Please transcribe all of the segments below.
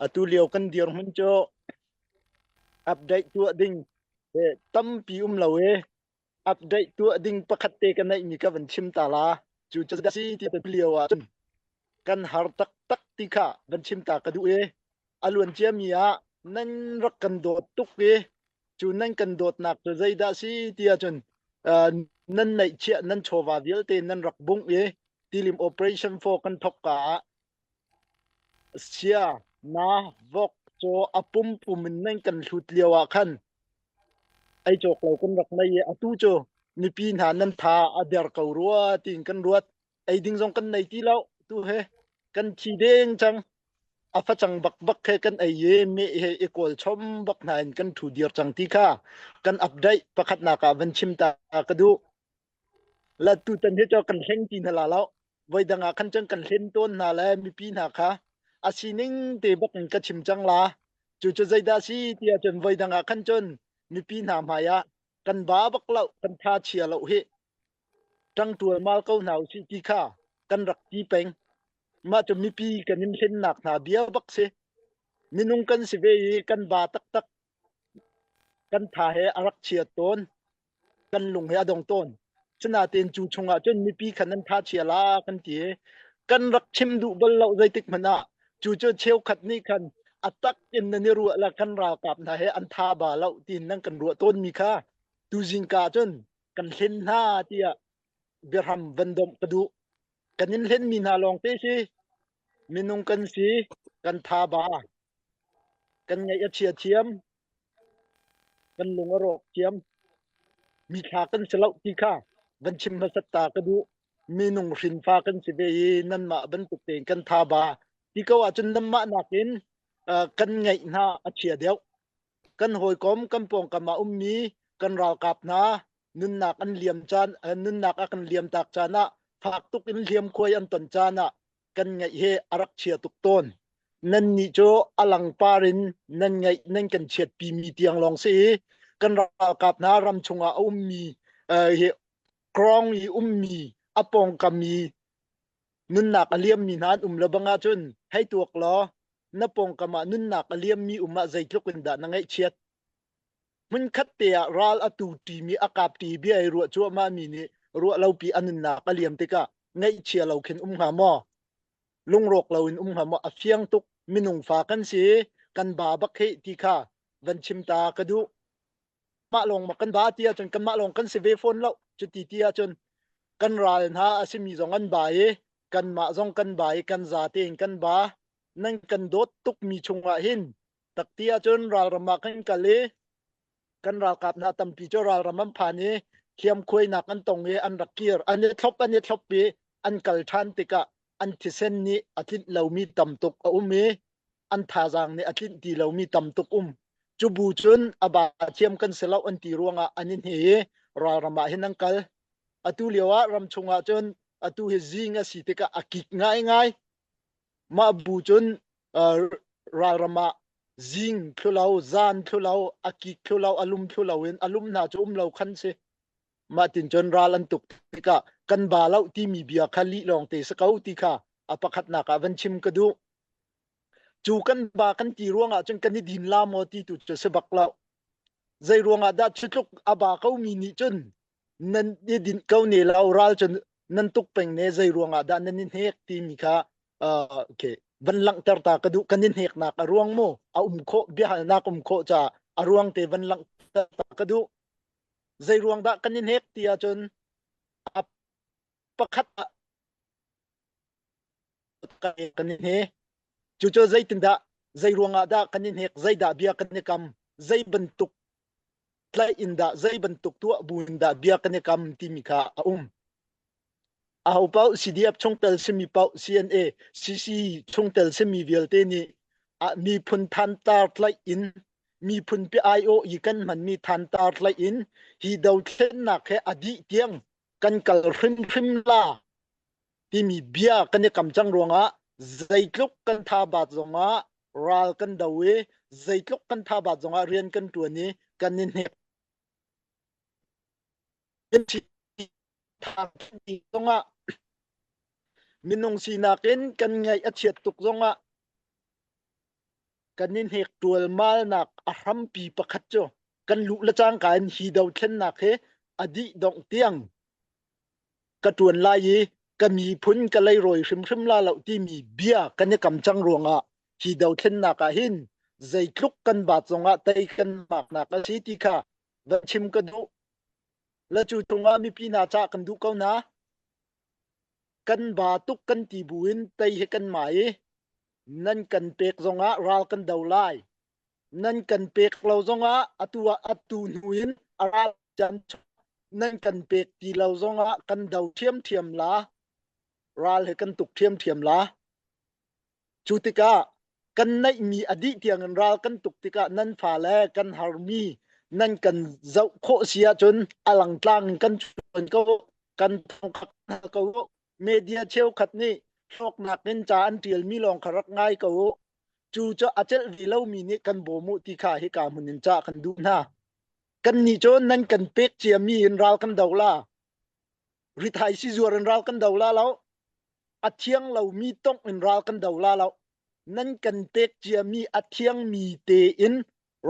Atu lio kan dirhmun cu update tuah ding tampi um lo i update tuah ding pakhat te ka neihmi ka van chim ta la. Cu cu si ti lio ah cun kan har taktak ti kha van chim ta ka duh i a luan ciami ah nan rak kan dawt tuk i cu nan kan dawtnak cu zeidah si ti ahcun nan neihchiah nan chawva vialte nan rak bungh i tilim operation for kan thok ka ah Sia, na, vok, caw a pumpum in nan kan hlut lio ah khan ei cawk lo kan rak nei i atu cu mipi hna nan tha a der ko rua tiin kan ruat. Ei ding zong kan nei ti lo tu he kan thi deng cang. A facang bakbak he kan ei i meh he i kawl chom bak hna in kan ṭhu dir cang ti kha kan update pakhatnak ah van chim ta ka duh. La tutan hi cu kan hleng ti hna la lo. Voidang ah khan cun kan hlen tawn hna le mipi hna kha a sining te bak in ka chim cang la. Cu cu zeidah si ti ahcun voidang ah khan cun mipi hna hmai ah kan ba bak lo, kan tha chia lo hi. Ṭang ṭualmal ko hna usih ti kha kan rak ti peng. Mah cu mipi kan in hlennak hna bia bak si. Minung kan si ve i kan ba taktak. Kan tha he a rak chia tawn. Kan lung he a dong tawn. Cunatein cu chungah cun mipi kha nan tha chia la kan ti i kan rak chim duh bal lo zeitik hmanh ah cu cu cheukhat nih khan a tak in nan i ruah le kan ralkap hna he an tha ba lo tiin nan kan ruah tawnmi kha tuzing ka cun kan hlen hna tiah biahram van domh ka duh. Kan in hlenmi hna lawng te si minung kan si kan tha ba kan ngaih a chia thiam kan lung a rawk thiam mithla kan si lo ti kha van chim hmasat ta ka duh minung hrinfa kan si ve i nanmah bantuk tein kan tha ba ti ko ahcun nanmah nakin kan ngaih hna a chia deuh kan hawikom kan pawngkam ah ummi kan ralkap hna nunnak an liam caan nunnak a kan liam tak caan ah fak tuk in hliamkhuai an ton caan ah kan ngaih hi a rak chia tuk tawn. Nannih cu a langpar in nan ngaih nan kan chiatpimi tiang lawng si i kan ralkap hna ram chungah a ummi hi krong i ummi a pawngkam i nunnak a liammi hna an um lo bang ahcun hei tuak law na pawngkam ah nunnak a liammi um ah zeitluk in dah na ngaihchiat. Hmunkhat te ah ral a tu ṭimi a kap ṭi bia i ruah cuahmahmi nih ruah lopi a nunnak a liam tikah ngaihchia lo khin um hnga maw? Lungrawk loin um hnga maw? A fiang tuk minung fa kan si kan ba bak hei ti kha van chim ta ka duh. Mah lawng ma kan ba ti ahcun kanmah lawng kan si ve fawn lo. Cuti ti ahcun kan ral hna a simi zong an ba i kanmah zong kan ba i kan za tein kan ba. Nan kan dawt tukmi chungah hin Tak ti ahcun ralram ah kan kal i kan ralkap hna tampi cu ralram an phan i hliamkhuainak an tong i an rak kir. An i thlop an i thlop i an kal ṭhan tikah an thisen nih a tlinh lomi tam tuk a um i an thazaang nih a tlinh ti lomi tam tuk um. Cu bu cun a ba thiam kan si lo an ti ruangah an i hne i ralram ah hin an kal. Atu lio ah ram chungah cun atu hi zing a si tikah a kik ngaingai. Mah bu cun ralram ah zing thlulo, zan thlulo, a kik thlulo, a lum thlulo in a lum hna cu um lo khan si. Mah tin cun ral an tuk tikah kan ba lo timi bia kha lih lawng te si ko ti kha a pakhatnak ah van chim ka duh. Cu kan ba kan ti ruangah cun kan i din la maw ti tu cu si bak lo. Zei ruangah dah cu tluk a ba ko mi nih cun nan i dinh ko ne lo ral cu nan tuk peng ne zei ruangah dah nan i hnek timi kha uh, okay van langhter ta ka duh kan i hneknak a ruang mu a um khawh biahalnak um khawh ca a ruang te van langhter ta ka duh zei ruang dah kan i hnek ti ahcun a pakhat ah kan i hne cucu zeitindah zei ruangah dah kan i hnek zeidah bia kan i kam zei bantuk tlaih in dah zei bantuk tuah bu in dah bia kan i kam timi kha a um. Aho paoh CDF chungtel simi paoh CNA CC chungtel simi vialte nih miphun thantar tlaih in miphun pi aiawh i kan hmanmi thantar tlaih in hi dothlennak he a dih tiang kan kal hrimhrim la timi bia kan i kam cang ruangah zeitluk kan tha bat zongah ral kan do i zeitluk kan tha bat zongah rian kan ṭuan i kan i hnek zongah minung sinak in kan ngaih a chiat tuk zongah. Kan i hnek ṭualmalnak a hrampi pakhat cu kan luh le cangka in hi dothlennak hi a dih dongh tiang ka ṭuan lai i ka miphun ka leirawi hrimhrim la lo timi bia kan i kam cang ruangah hi dothlennak ah hin zeitluk kan baat zongah tei kan maknak a si ti kha va chim ka duh. La cu chungah mipi hna cah kan duh ko hna. Kan ba tuk kan ti buin tei hi kan ma i nan kan pek zongah ral kan do lai. Nan kan pek lo zongah atu ah atu hnu in a ral can nan kan pek ti lo zongah kan do ṭhiamṭhiam la. Ral he kan tuk ṭhiamṭhiam la. Cu tikah kan neihmi a dih tiangin ral kan tuk tikah nan fale kan harmi nan kan zoh khawh si ahcun a langtlang in kan chuan ko kan thongkhak hna ko media cheukhat nih hlawknak in ca an ṭialmi lawng kha rak ngai ko u. Cu cu a celh ve lomi nih kan bawm u ti kha hika hmun in ca kan duh hna. Kannih cu nan kan pek ciami in ral kan do la. Rithai si zuar in ral kan do la lo. A thiang lomi tongh in ral kan do la lo. Nan kan pek ciami a thiangmi tein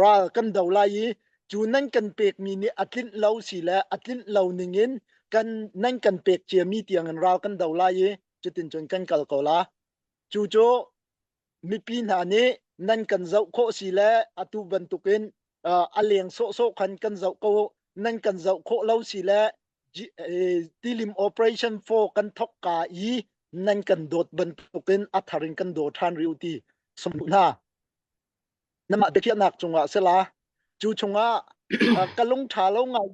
ral kan do lai i cu nan kan pekmi nih a tlinh lo si le a tlinh lo ningin kan nan kan pek ciami tiangin ral kan do lai i cutin cun kan kal ko la. Cu cu mipi hna nih nan kan zoh khawh si le atu bantukin a leng sawhsawh khan kan zoh ko nan kan zoh khawh lo si le tilim operation 4 kan thok ka i nan kan dawt bantukin a thar in kan daw ṭhan rih u ti som hna namah biakhiahnak cungah sila cu chungah ka lung ṭha lo ngai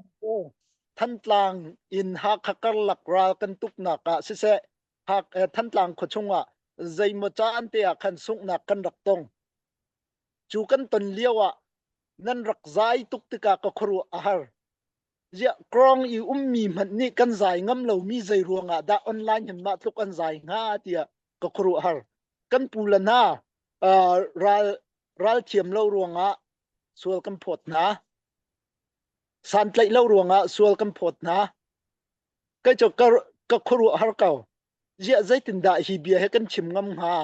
Thantlang in Hakha karlak ral kan tuknak ah siseh Thantlang khua chungah zeimaw caan te ah khan sunghnak kan rak tong. Cu kan ton lio ah nan rak zai tuk tikah ka khuaruah a har. Ziah krong i ummi hmanh nih kan zai ngam lomi zei ruangah dah online hin mah tluk an zai hnga tiah ka khuaruah har. Kan pu le hna ral ral thiam lo ruangah sual kan phawt hna. Santlaih lo ruangah sual kan phawt hna. Kei cu ka, ka khuaruah har ko. Ziah zeitindah hi bia hi kan chim ngam hnga?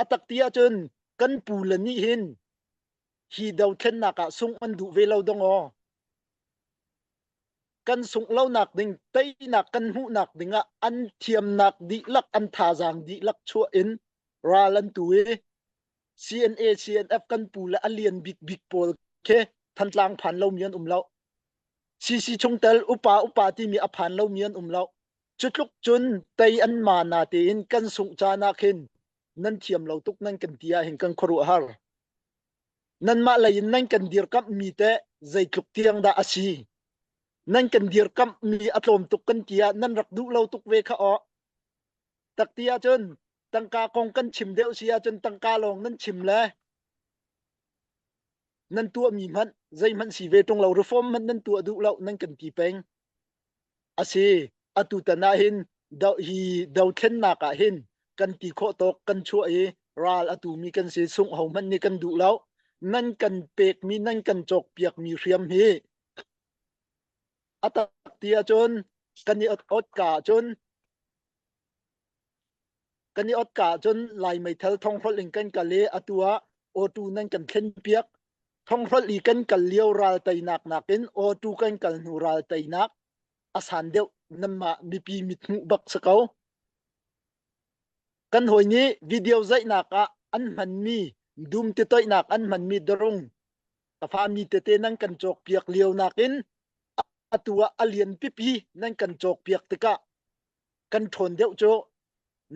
A tak ti ahcun kan pu le nih hin hi dothlennak ah sungh an duh ve lo dong aw. Kan sungh lonak ding, teinak kan hmuhnak ding ah an thiamnak dihlak, an thazaang dihlak chuah in ral an tu i CNA, CNF kan pu le a lian bikbik pawl khi Thantlang phan lomi an um lo. CC chungtel upa upa timi a phan lomi an um lo. Cu tluk cun tei an ma na tein kan sungh caan ah khin nan thiam lo tuk nan kan ti ah hin kan khuaruah har. Nanmah lei in nan kan dirkamh mi teh zeitluk tiang dah a si? Nan kan dirkamh mi a tlawm tuk kan ti ah nan rak duh lo tuk ve kha aw. Tak ti ahcun tangka kong kan chim deuh si ahcun tangka lawng nan chim le nan tuahmi hmanh zeihmanh si ve ṭung lo reform hmanh nan tuah duh lo nan kan ti peng. A si, atu tan ah hin do, hi dothlennak ah hin kan ti khawh tawk kan chuah i ral a tumi kan si sungh ho hmanh nih kan duh lo. Nan kan pekmi nan kan cawkpiakmi hriam hi a tak ti ahcun kan i ot ka ahcun kan i ot ka ahcun Lai meithal thonghrolh in kan kal i atu ah auto nan kan thlen piak. Thonghrolh i kan kal lio ral teinak nakin auto kan kal hnu ral teinak a san deuh nanmah mipi mithmuh bak si ko. Kan hawi nih video zaihnak ah an hmanmi dum titoihnak an hmanmi darung ka fami tete nan kan cawk piak lio nakin atu ah a lian pipi nan kan cawk piak tikah kan ṭhawn deuh cu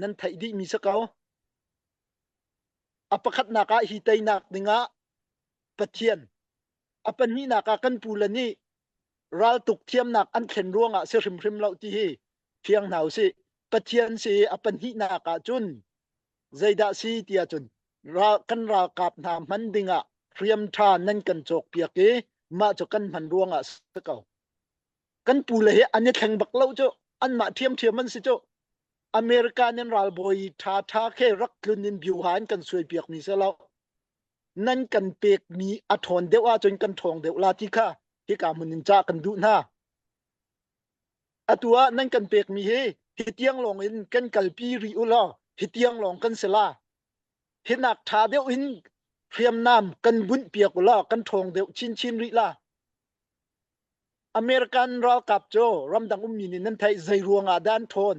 nan theih dihmi si ko. A pakhatnak ah hi teinak dingah Pathian, a pahnihnak ah kan pule nih raltuk thiamnak an thlen ruangah si hrimhrim lo ti hi fiang hna usih. Pathian si a pahnihnak ah cun zeidah si ti ahcun ral, kan ralkap hna hman dingah hriam ṭha nan kan cawkpiak i mah cu kan hman ruangah si ko. Kan pule hi an i thleng bak lo cu anmah ṭhiamṭhiam an si cu. America nan ralbawi ṭha ṭha khe rak tlun in biuha an kan suaipiak mi si lo. Nan kan pekmi a ṭhawn deuh ahcun kan ṭhawng deuh la ti kha hika hmun in cah kan duh hna. Atu ah nan kan pekmi hi hi tiang lawng in kan kalpi rih u law hi tiang lawng kan si la. Hinak ṭha deuh in hriamnam kan bunh piak ulaw kan ṭhawng deuh chinchin rih la. American ralkap cu ramdang ummi nih nan theih zei ruangah dah an ṭhawn?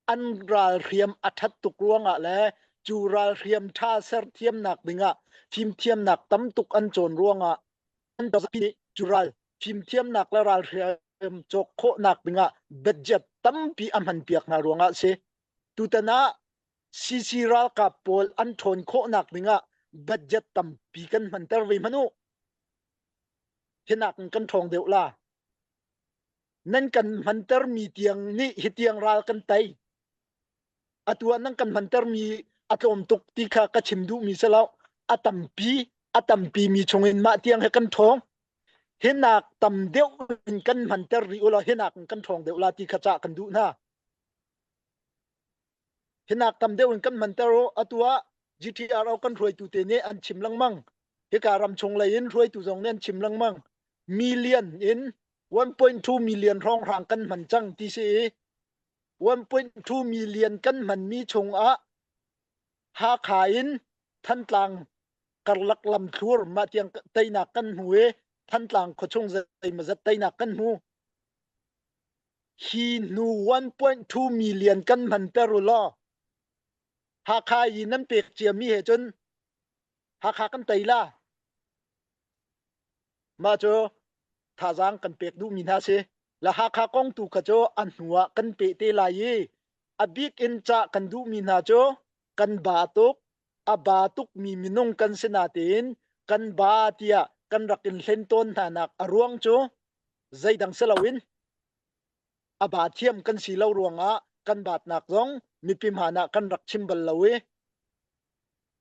An ralhriam a ṭhat tuk ruangah le cu ralhriam ṭha serthiamnak dingah fimthiamnak tam tuk an cawn ruangah an nih cu ral fimthiamnak le ralhriam cawk khawhnak dingah budget tampi a hmanpiak hna ruangah a si. Tutan ah CC ralkap pawl an ṭhawn khawhnak dingah budget tampi kan hmanter ve hmanh u. Hinak in kan ṭhawng deuh la. Nan kan hmantermi tiang nih hi tiang ral kan tei. Atu ah nan kan hmantermi a tlawm tuk ti kha ka chim duhmi si lo. A tampi, a tampi mi chungin mah tiang hi kan ṭhawng. Hinak tam deuh in kan hmanter rih u law hinak in kan ṭhawng deuh la ti kha cah kan duh hna. Hinak tam deuh in kan hmanter u. Atu ah GTRO kan hruaitu te nih an chim lengmang. Hika ram chung lei in hruaitu zong nih an chim lengmang. Million in 1.2 million hrawnghrang kan hman cang ti si i 1.2 million kan hmanmi chungah Hakha in Thantlang karlak lamthlur mah tiang teinak kan hmu i Thantlang khuachung zeimazat teinak kan hmu. Hi hnu 1.2 million kan hmanter u law Hakha i nan pek ciami he cun Hakha kan tei la. Mah cu thazaang kan pek duhmi hna si. La Hakha kong tu kha cu a hnu ah kan peh te lai i a bik in cah kan duhmi hna cu kan ba tuk, a ba tukmi minung kan si natein kan ba tiah kan rak in hlen tawn hna nak a ruang cu zeidang si loin a ba thiam kan si lo ruangah kan batnak zong mipi hmaan ah kan rak chim bal lo i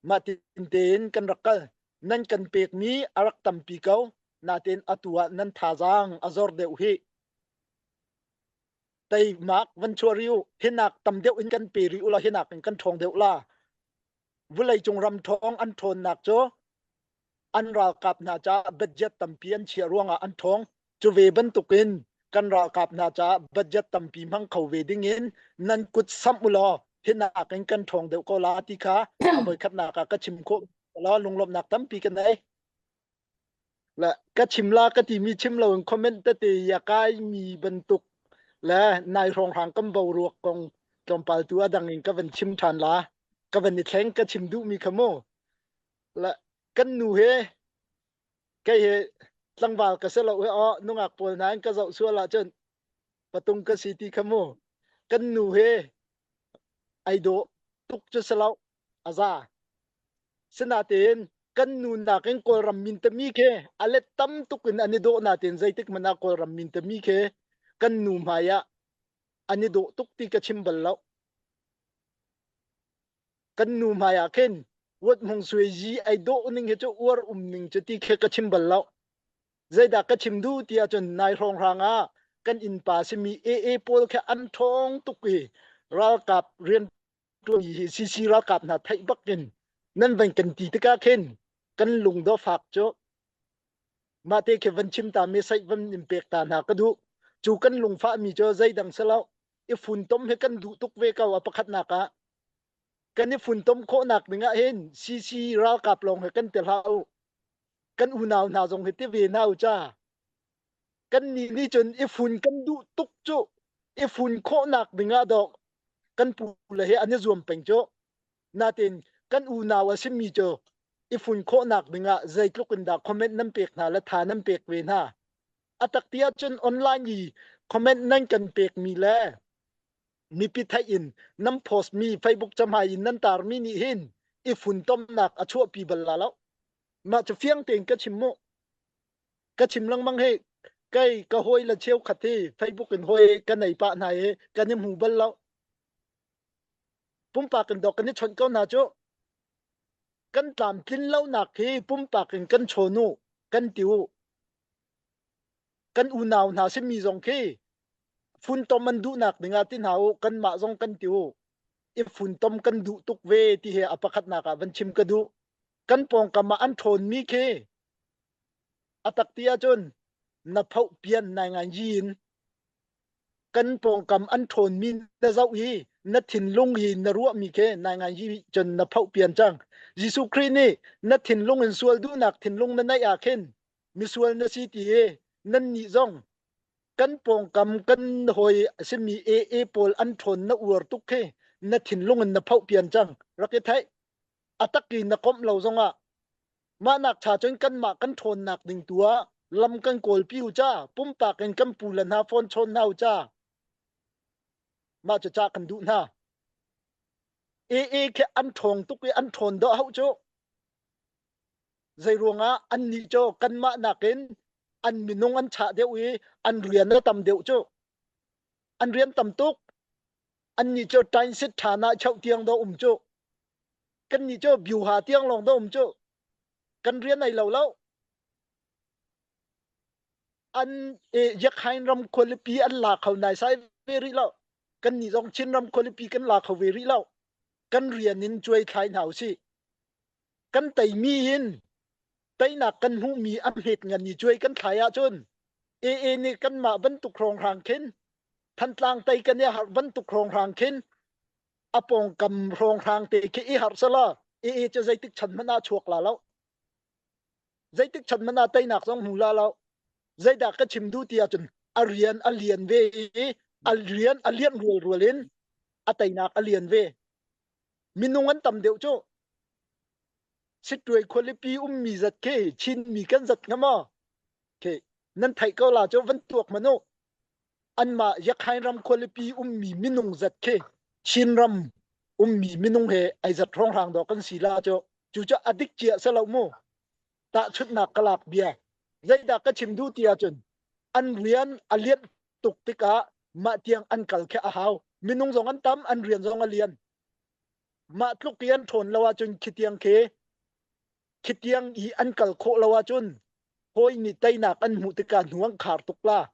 mah tin tein kan rak kal. Nan kan pekmi a rak tampi ko natein atu ah nan thazaang a zor deuh hi. Teimak van chuah rih u. Hinak tam deuh in kan pe rih u law hinak in kan ṭhawng deuh la. Vawleicung ram ṭhawng an ṭhawnnak cu an ralkap hna caah budget tampi an chiah ruangah an ṭhawng. Cu ve bantukin kan ralkap hna caah budget tampi hmang kho ve dingin nan kut samh u law hinak in kan ṭhawng deuh ko la ti kha a voikhatnak ah ka chim khawh law lunglawmhnak tampi ka nei. Le ka chim la ka timi chim loin comment tete ya kai mi bantuk le nai hrawnghrang kan boruak kong tlawmpal tu a dang in ka van chim ṭhan la. Ka van i thleng ka chim duhmi kha mu. Le kan nu he kei he tlangval ka si lo he aw nungak pawl hna in ka zoh sual ahcun patung ka si ti kha mu. Kan nu he ai dawh tuk cu si lo a za. Sinain kan nu nakin Kawlram mintami khi a let tam tuk in an i dawh nain zeitik hmanh ah Kawlram mintami khi kan nu hmai ah an i dawh tuk ti ka chim bal lo. Kan nu hmai ah khin Wat Hmung Sui Yi ai dawh ning hi cu uar um ning cu ti khi ka chim bal lo. Zeidah ka chim duh ti ahcun nai hrawnghrang ah kan innpa simi AA pawl khi an ṭhawng tuk i ralkap rian ṭuanmi hi CC ralkap hna theih bak in nan van kan ti tikah khin kan lung dawh fak cu mah te khi van chim ta mi saih van in pek ta hna ka duh. Cu kan lungfah mi cu zeidang si lo i funtom hi kan duh tuk ve ko a pakhatnak ah kan i funtom khawhnak ding ah hin CC ralkap lawng hi kan ti hlah u kan unau hna zong hi ti ve hna u ca kan nih nih cun i fun kan duh tuk cu i fun khawhnak ding ah dawh kan pu le he an i zuam peng cu natin kan unau a simi cu i fun khawhnak ding ah zeitluk in dah comment nan pek hna le tha nan pek ve hna a tak ti ahcun online i comment nan kan pekmi le mipi theih in nan post mi Facebook camhai in nan tarmi nih hin i funtomnak a chuahpi bal la lo mah cu fiang tein ka chim mu ka chim lengmang hi kei ka hawi le cheukhat hi Facebook in hawi ka nei pah hna i kan i hmu bal lo pumpak in dawk kan i chawnh ko hna cu kan tlamtlin lonak hi pumpak in kan chawn u kan ti u kan unau hna simi zong khi funtom an duhnak dingah ti hna u kanmah zong kan ti u i funtom kan duh tuk ve ti he a pakhatnak ah van chim ka duh kan pawngkam ah an ṭhawnmi khi a tak ti ahcun na phoh pian nai ngai yin kan pawngkam an ṭhawnmi na zoh i. Na thinlung hi na ruahmi khi nai ngai hi cun na phoh pian cang. Jesuh Khrih nih na thinlung in sual duhnak thinlung na neih ah khin misual na si ti hi nannih zong kan pawngkam kan hawi a simi AA pawl an ṭhawn na uar tuk khi na thinlung in na phoh pian cang. Rak i theih. A tak i na komh lo zongah mah nak ṭha cun kanmah kan ṭhawnnak ding tu ah lam kan kawlpi u ca pumpak in kan pu le hna phone chawn hna u ca mah cu ca kan duh hna. AA khi an ṭhawng tuk i an ṭhawn dawh hauh cu. Zei ruangah annih cu kanmah nakin an minung an chah deuh i an rian a tam deuh cu. An rian tam tuk. Annih cu ṭainsit ṭha nah cheuh tiang dawh um cu. Kannih cu biuha tiang lawng dawh um cu. Kan rian ei lo lo. An e, Yakhain ram khualipi an la kho naisai ve rih lo. Kannih zong Chin ram khualipi kan la kho ve rih lo. Kan rian in cuai thlai hna usih. Kan teimi in teinak kan hmuhmi a hmet ngan i cuai kan thlai ahcun AA nih kanmah bantuk hrawnghrang khin Thantlang tei kan i harh bantuk hrawnghrang khin a pawngkam hrawnghrang te khi i harh selaw AA cu zeitik chan hmanh ah chuak la lo. Zeitik chan hmanh ah teinak zong hmu la lo. Zeidah ka chim duh ti ahcun a rian a lian ve i a rian a lianh rualrual in a teinak a lian ve. Minung an tam deuh cu. Sittwe khualipi ummi zat khi Chinmi kan zat hnga maw? Khi nan theih ko la cu van tuak hmanh u. Anmah Yakhain ram khualipi ummi minung zat khi Chinram ummi minung he ai zat hrawnghrang dawh kan si la cu. Cu cu a dik cia si lo mu. Tahchunhnak ka lak bia. Zeidah ka chim duh ti ahcun an rian a lianh tuk tikah mah tiang an kal khi a hau. Minung zong an tam, an rian zong a lian. Mah tluk i an ṭhawn lo ahcun khi tiang khi khi tiang i an kal khawh lo ahcun hawi nih teinak an hmuh tikah hnu an khar tuk la.